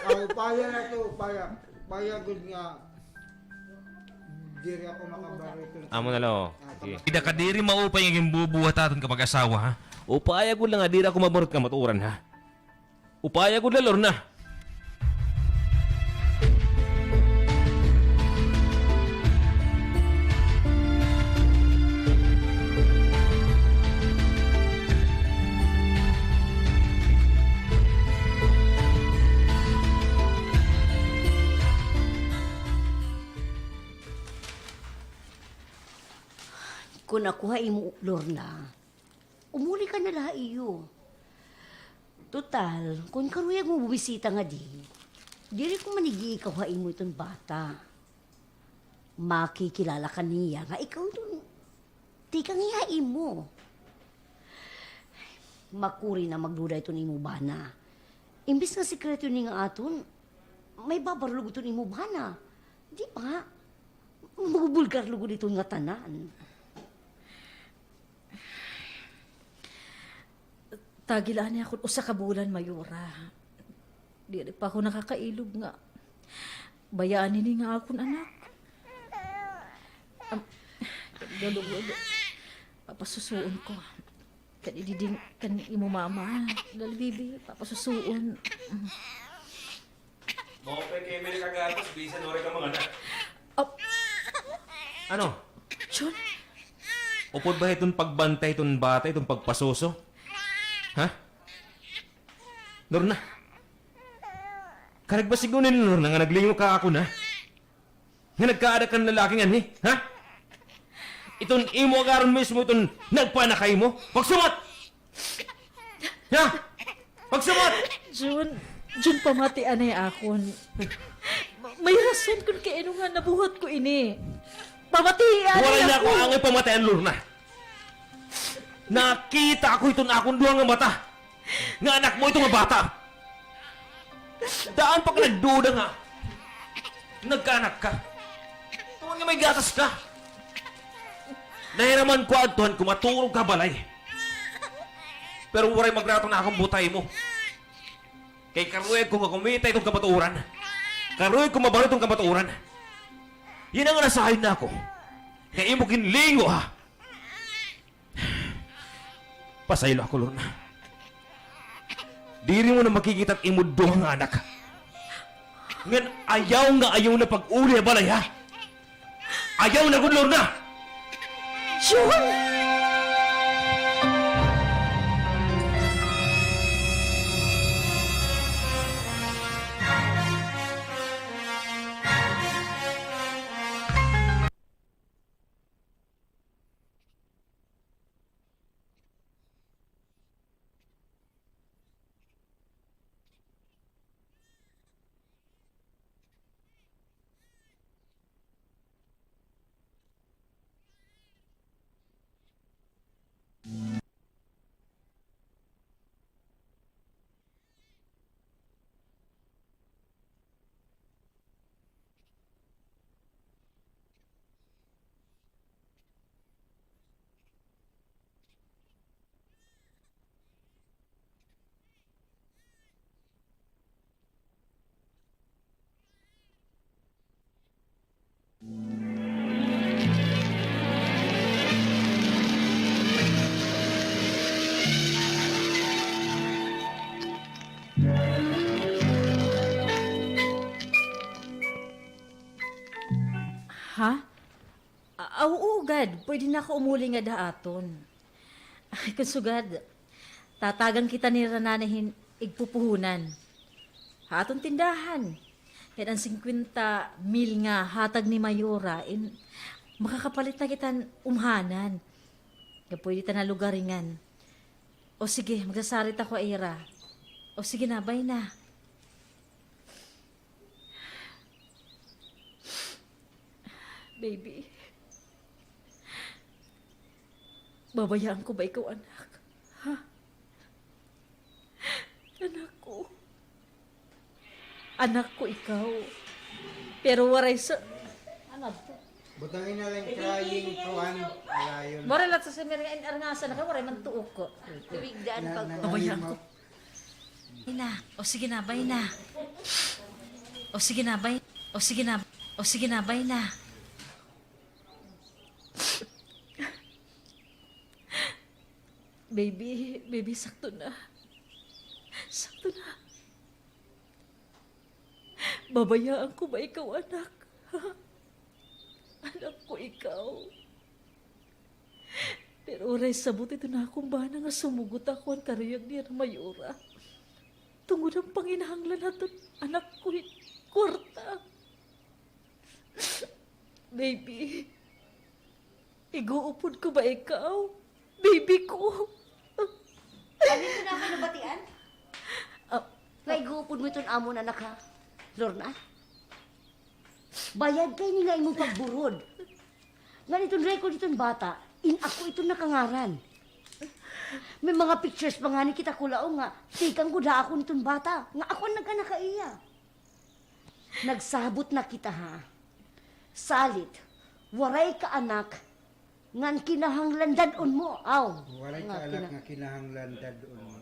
Ah, upaya na ito, upaya. Upaya gud nga. Diri ako makabaro ito. Amo na la, o. Ah, sige. May-ada ka diri maupay nga ginbubuhat ha aton kapag-asawa, ha? Upaya gud la nga diri ako mabaro hit kamatuoran, ha? Upaya gud la, Lorna. Kon ako ha imo, Lorna, umuli ka na la ha iyo. Total, kon karuyag mo bumisita ngadi, diri ko man igiikaw ha imo iton bata. Makikilala ka niya nga ikaw iton tikang hiya ha imo. Makuri na magduda iton imo bana. Imbis nga sikreto ini nga aton, may babarlog iton imo bana. Di ba? Mabubulgar lugod iton ngatanan. Tagi la anay ako usa ka bulan, Mayora. Diri pa ako nakakailog nga bayaan ini nga akon anak. Am, galugod. Papasusuon ko. Kani diding, kani imo mama. Dali, bibi, papasusuon. Maupay kay may nakagatas, bisan waray ka manganak. Ap-, Ano? Jun? Upod ba iton pagbantay iton bata, iton pagpasuso? Ha? Lorna? Karuyag ba siguro ni Lorna nga naglingo ka ha akon, ha? Nga nagkaada ka hin lalaki nganhi, ha? Iton imo agaron mismo iton nagpanak ha imo? Pagsumat! Ha? Pagsumat! Jun, Jun, pamati anay akon. May rason kon kay ano nga nabuhat ko ini. Pamati anay akon. Waray na ako angay pamatian, Lorna. Nakita ko hiton akon duha nga mata nga anak mo ito nga bata. Daan pa ka nagduda nga nagkaanak ka. Tuod nga may gatas ka. Nahiraman ko adto han kumaturog ka ha balay. Pero waray magrato nga akon buot ha imo. Kay karuyag ko nga kumita iton kamatuoran. Karuyag ko mabaro iton kamatuoran. Yana nga nasayon na ako nga imo ginlingo, ha? Pasaylo ako, Lorna. Diri mo na makikita it imo duha nga anak. Ngan ayaw nga ayaw na pag-uli ha balay, ha? Ayaw na gud, Lorna! Jun! Ha? Ah, oo gad, pwede na ako umuli ngada ha aton. Ay, kon sugad, tatagan kita nira nanay hin igpupuhunan. Ha aton tindahan. Ngan an singkwenta mil nga hatag ni Mayora, in, makakapalit na kita hin umhanan. Nga pwede ta na lugaringan. O sige, magsasarit ako ha ira. O sige na, bye na. Baby, babayaan ko ba ikaw, anak? Ha? Anak ko. Anak ko ikaw. Pero waray sa, ano to? Butangi na la hin crying, kuan, alayon. Waray la sa simiringan, arngasan na ka, waray man tuok ko. Tubig daan. Na, pag na, babayaan ko. Ina, o sige na, bay na. O sige na, bay. O sige na, o sige na, bay na. Baby, baby, sakto na. Sakto na. Babayaan ko ba ikaw, anak? Ha? Anak ko ikaw. Pero waray sabot iton akon bana nga sumugot ako han karuyag ni Mayora. Tungod han panginahanglan haton anak ko hin kwarta. Baby, ig-uupod ko ba ikaw? Baby ko. Ano ito na ako nabatian? Ah, nga ig-uupod mo iton amon anak, ha? Lorna? Bayad kay ini nga imo pagburod. Ngan iton record iton bata, in ako iton nakangaran. May mga pictures pa ngani kita kulaw nga tikang gud ha akon iton bata, nga ako an nag-anak ha iya. Nagsabot na kita, ha? Salit, waray ka anak ngan kinahanglan dad-on mo. Aw. Waray ka anak nga kinahanglan dad-on mo.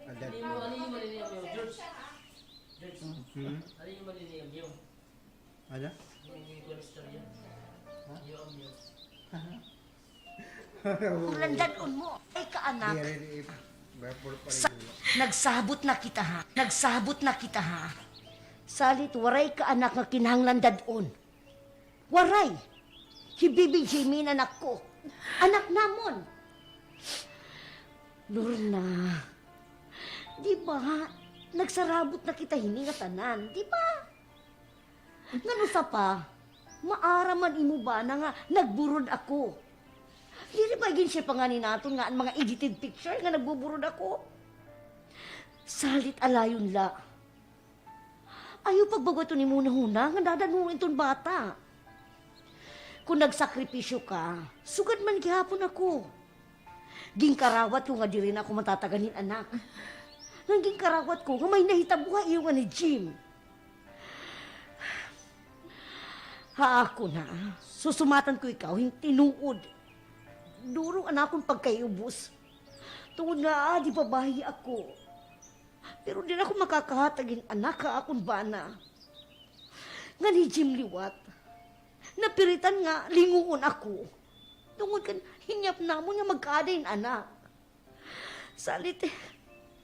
Ah, dad-on. Hmm? Ano? Ang landad-on mo, ay ka anak. Sa-, nagsabot na kita, ha? Nagsabot na kita, ha? Salit, waray ka anak nga kinahanglan dad-on. Waray. Hi Baby Jimmy in anak ko. Anak namon. Lorna, di ba, nagsarabot na kita hini nga tanan, di ba? Ngan usa pa, maaram an imo bana nga nagburod ako. Diri ba iginshare pa ngani naton nga an mga edited picture nga nagbuburod ako? Salit alayon la. Ayaw pagbag-o iton imo hunahuna nga dad-on mo iton bata. Kon nagsakripisyo ka, sugad man gihapon ako. Ginkarawat ko nga diri na ako matatagan hin anak. Ngan ginkarawat ko nga may nahitabo ha iyo ngan hi Jim. Ha akon, ha, susumatan ko ikaw hin tinuod. Duro an akon pagkaiubos. Tungod nga adi pa bahi ako. Pero diri ako makakahatag hin anak ha akon bana. Ngan hi Jim liwat. Napiritan nga linguon ako. Tungod kan hinyap namon nga magkaada hin anak. Salit,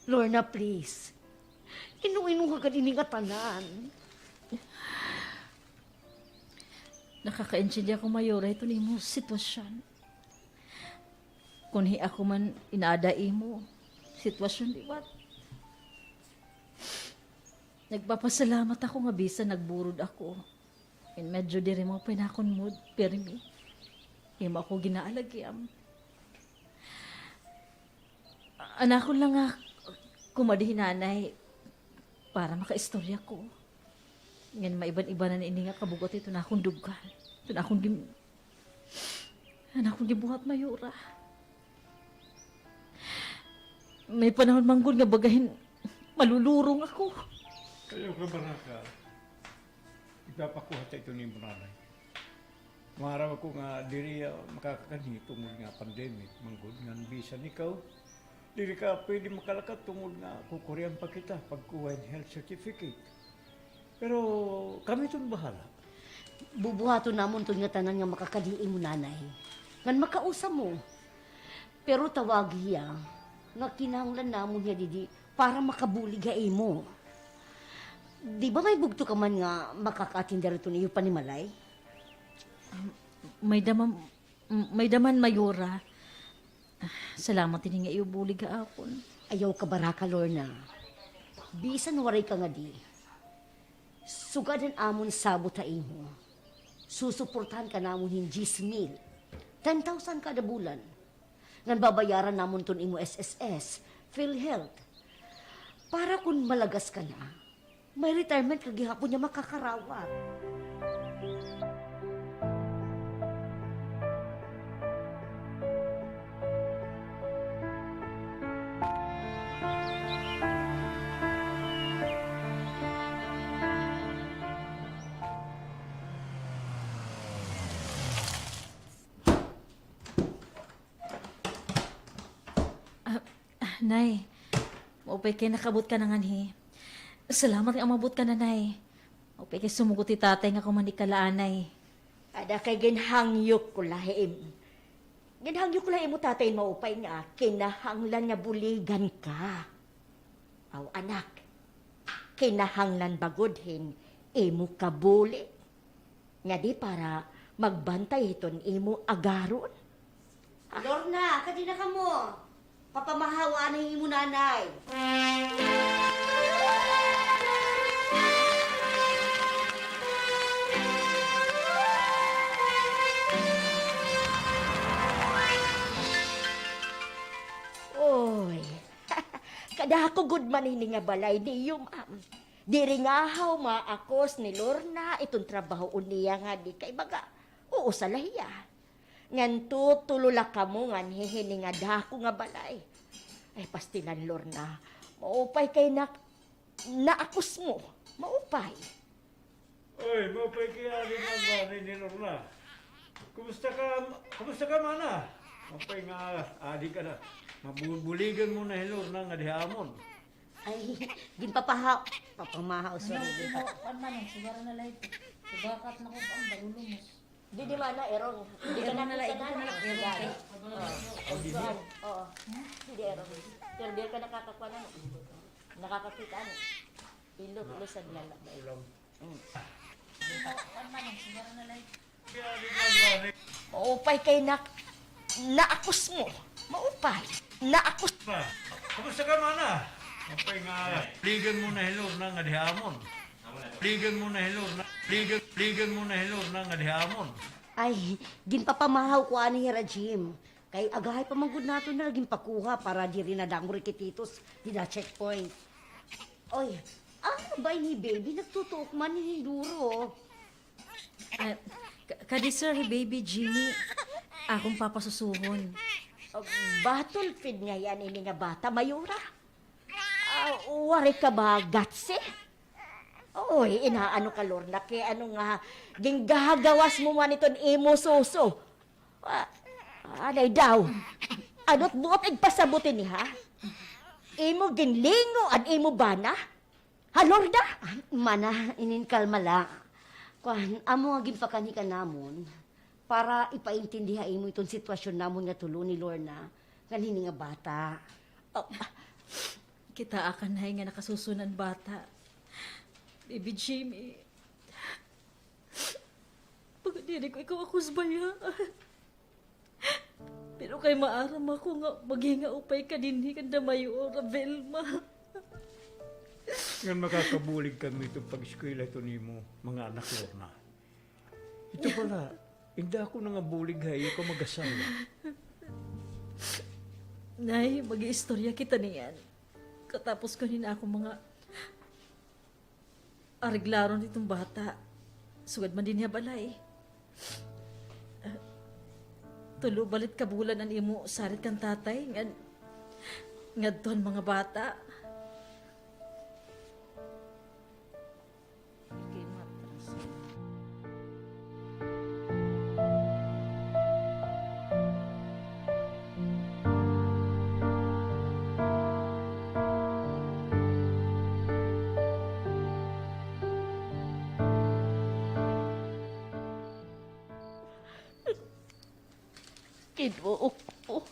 Lorna, please. Ino-inoha gad ini nga tanan. Nakakaintindihan ko, Mayora, iton imo sitwasyon. Kon hi ako man in-aada ha imo sitwasyon liwat. Nagpapasalamat ako nga bisan nagburod ako, in medyo diri maupay an akon mood, pirmi imo ako gin-aalagiam. An akon la nga kumadi hi Nanay para makaistorya ko. Ngan maiban-iban na ini nga kabug-at iton akon dughan. Iton akon gin-, an akon ginbuhat, Mayora. May panahon man gud nga baga hin malulurong ako. Ayaw kabaraka. Ipapakuha ta iton imo nanay. Maaram ako nga diri, ah, makakakanhi tungod nga pandemic man gud, ngan bisan ikaw, diri ka pwede makalakat tungod nga kukurian pa kita pagkuha hin health certificate. Pero kami iton bahala. Bubuhaton namon iton ngatanan nga makakanhi imo nanay. Ngan makausa mo. Pero tawagi hiya nga kinahanglan namon hiya didi para makabulig ha imo. Di ba may bugto ka man nga makakaatindar hiton iyo panimalay? May-ada man, may-ada man, Mayora. Ah, salamat hini nga iyo bulig ha akon. Ayaw kabaraka, Lorna. Bisan waray ka ngadi, sugad han amon sabot ha imo, susuportahan ka namon hin diyes mil, ten thousand kada bulan, ngan babayaran namon iton imo S S S, PhilHealth. Para kon malagas ka na, may retirement ka gihapon nga makakarawat. Ah, ah, Nay, maupay kay nakaabot ka na nganhi. Salamat nga umabot ka na, Nay. Maupay kay sumugot hi Tatay nga ako man ikalaan, Nay. Ada kay ginhangyo ko la ha im-, ginhangyo ko la ha imo tatay maupay nga kinahanglan nga buligan ka. Aw, anak, kinahanglan ba gud hin imo kabulig ngadi para magbantay hiton imo agaron? Lorna, kadi na kamo. Papamahaw anay imo nanay. Oy, kadako gud man ini nga balay niyo, ma'am. Diri ngahaw maakos ni Lorna iton trabahoon niya ngadi kay baga, usa la hiya. Ngan tutulo la kamo nganhi hini nga dako nga balay. Ay, pastilan, Lorna. Maupay kay nak-, naakos mo. Maupay. Oy, maupay kay adi nga balay ni Lorna. Kumusta ka, kumusta ka, mana? Maupay nga adi ka na. Mabubuligan mo na hi Lorna ngadi ha amon. Ay, ginpapaha-, papamahaw, sorry. Ano, ginpa- ano, ano, siguro na live. Subakat na ko, ang balulumos. Didi, mana, erong. Didi ka na, erong na live, nakita na, erong na live. Erong. Oo. Oo. Didi, erong. Pero diri ka nakakakuha na, no? Nakakakita, no? Ilog, lusad na lang. Ulam. Mm. Maupay kay nak-, naakos mo. Maupay. Naakos. Ma, kumusta ka, mana? Maupay nga. Buligan mo na hi Lorna ngadi ha amon. Buligan mo na hi Lorna. Buligan, buligan mo na hi Lorna ngadi ha amon. Ay, ginpapamahaw ko anay hira Jim. Kay agahay pa man gud naton hira ginpakuha para diri na damo rikititos dida checkpoint. Oy, ah, bay ni baby, nagtutuok man hin duro. Ah, ka-, kadi, sir, hi Baby Jimmy, akon papasusuhon. Ah, battlefield ngay-an ini nga bata, Mayora. Ah, waray ka ba gatsi? Oy, inaano ka, Lorna, kay ano nga, ginggahagawas mo man iton imo suso. Ah, anay daw. Ano't buot igpasabot ini, ha? Imo ginlingo an imo bana? Ha, Lorna? Ah, mana, inin kalma la. Kuan, amo nga ginpakanhi ka namon para ipaintindi ha imo iton sitwasyon namon nga tulo ni Lorna ngan hini nga bata. Oh. Kitaa ka, Nay, nga nakasusuhon an bata. Baby Jimmy, baga diri ko ikaw akusbayaan. Pero kay maaram ako nga maghingaupay ka dinhi kanda Mayora Velma. Ngan makakabulig kami iton pag-eskwela iton imo mga anak, Lorna. Ito pala, inda ako na nga bulig ha iyo ka mag-asawa. Nay, mag-iistorya kita niyan. Katapos ko hin akon mga areglaron iton bata. Sugad man dinhi ha balay. Ah, tulo balit ka bulan an imo sarit kan tatay ngan ngadto han mga bata. Ginoo ko.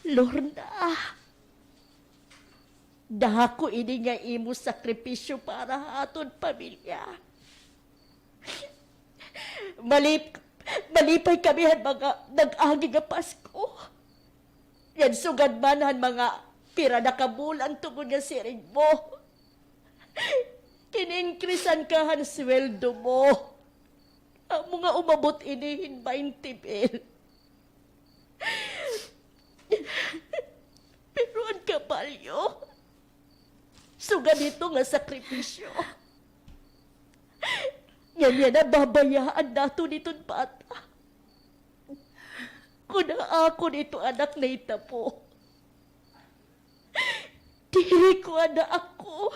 Lorna, dako ini nga imo sakripisyo para ha aton pamilya. Malip-, malipay kami han mga nag-agi nga Pasko. Ngan sugad man han mga pira na ka bulan tungod nga siring mo, kin-increasean ka han sweldo mo. Amo nga umabot ini hin baynte mil. Pero an kapalyo, sugad hito nga sakripisyo, ngan yana babayaan naton iton bata. Kon ha akon ito anak nahitabo, diri ko ana ako.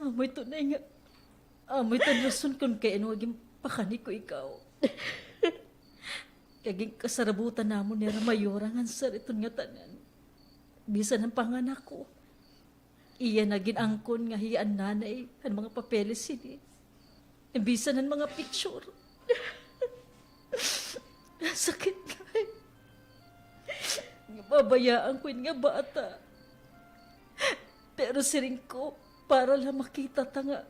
Amo ito, Nay, nga, amo ito an rason kon kay ano ginpakani ko ikaw. Kay ginkasarabutan namon nira Mayora ngan sir iton ngatanan. Bisan an panganak ko, iya na gin-angkon nga hiya an nanay han mga papeles hini. Bisan an mga picture. Sakit, Nay. Nga babayaan ko ini nga bata. Pero siring ko, para la makita ta nga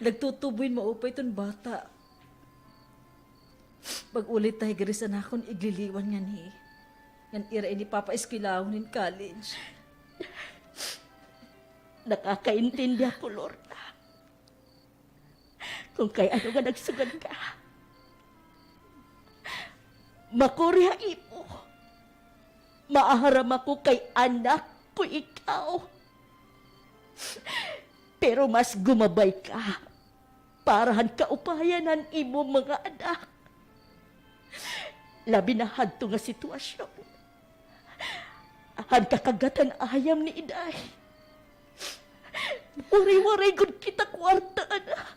nagtutubo hin maupay iton bata. Pag-uli ta higiri san akon igliliwan nganhi, ngan ira ini papaeskwelahon hin college. Nakakaintindi ako, Lorna, kon kay ano nga nagsugad ka. Makuri ha imo, maaram ako kay anak ko ikaw. Pero mas gumabay ka para han kaupayan han imo mga anak. Labi na hadto nga sitwasyon han kakagatan ayam ni Iday. Waray-waray gud kita kwarta, anak.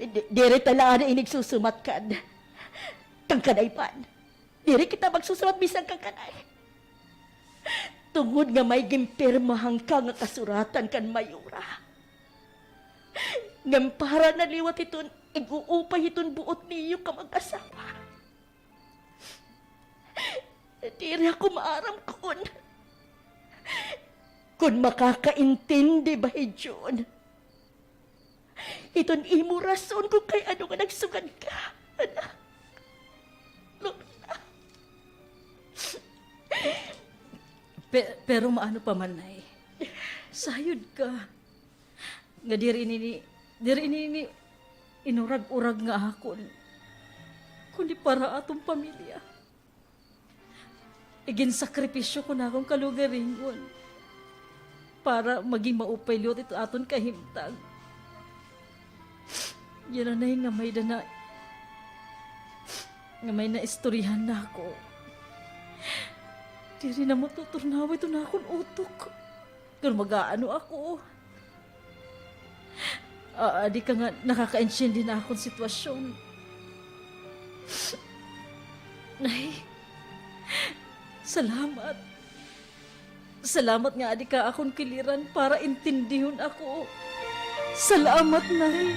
Di-, diri ta la anay ini igsusumat kan, kan Kanay man. Diri kita magsusumat bisan kan Kanay. Tungod nga may ginpirmahan ka nga kasuratan kan Mayora. Ngan para na liwat hiton ig-uupay hiton buot niyo ka mag-asawa. Diri ako maaram kon, kon makakaintindi ba hi Jun hiton imo rason kon kay ano nga nagsugad ka, anak. Lorna. Pe-, pero maano pa man, Nay, sayod ka nga diri ini, diri ini inurag-urag nga akon, kundi para aton pamilya. Iginsakripisyo ko an akon kalugaringon para magin maupay liwat ito aton kahimtang. Yana, Nay, nga may-ada na, nga may naistoryahan nako. Diri na matuturnawa iton akon utok kon mag-aano ako. Ah, adi ka nga nakakaintindi na akon sitwasyon. Nay, salamat. Salamat nga adi ka akon kiliran para intindihon ako. Salamat, Nay.